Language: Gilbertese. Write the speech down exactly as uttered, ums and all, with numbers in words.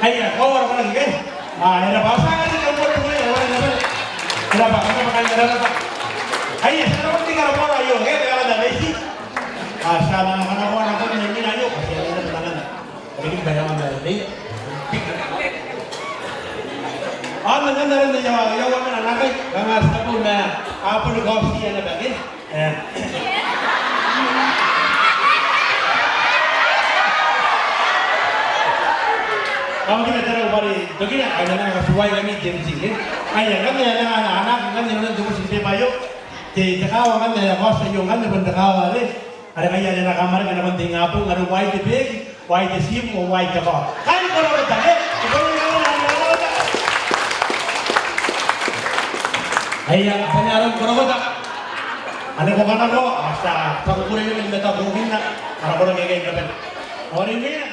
Aia, ko a kona ngke. A, e raba, a tia ngkanne te kambora te mwane, e raba, e raba, e raba, e raba. Aia, ti a nako n te karabwarabwa aio, ngke, e raba, e raba. A, ti a nako, nako, nako, nako, nako, nako, nako. Ao ngkanne arona aio, aio a mena nakai, kanga ti taku ma a boni kaotia naba ngke. E. Ao ngke ma tarau bwa are tokina, ao e na kanga katuai ngkami te M C ngke. Aia, ngkanne e na, e na, e na, ngkanne e na te buti n te bwai aio. Te, te kaawa ngkanne, e a kaoti aio ngkanne bon te kaawa are. Are ngaia are e na kamwareaki nakon te ingabong, are uaai te beeki, uaai te tiibu, uaai te kawa. Kaain Korokota, e? Aia, bane aron Korokota. Ane ko kanako, a tia, ti a kukurei naba ni matakuakinna, ara koraki aikai ni kabane. Ao are imwina,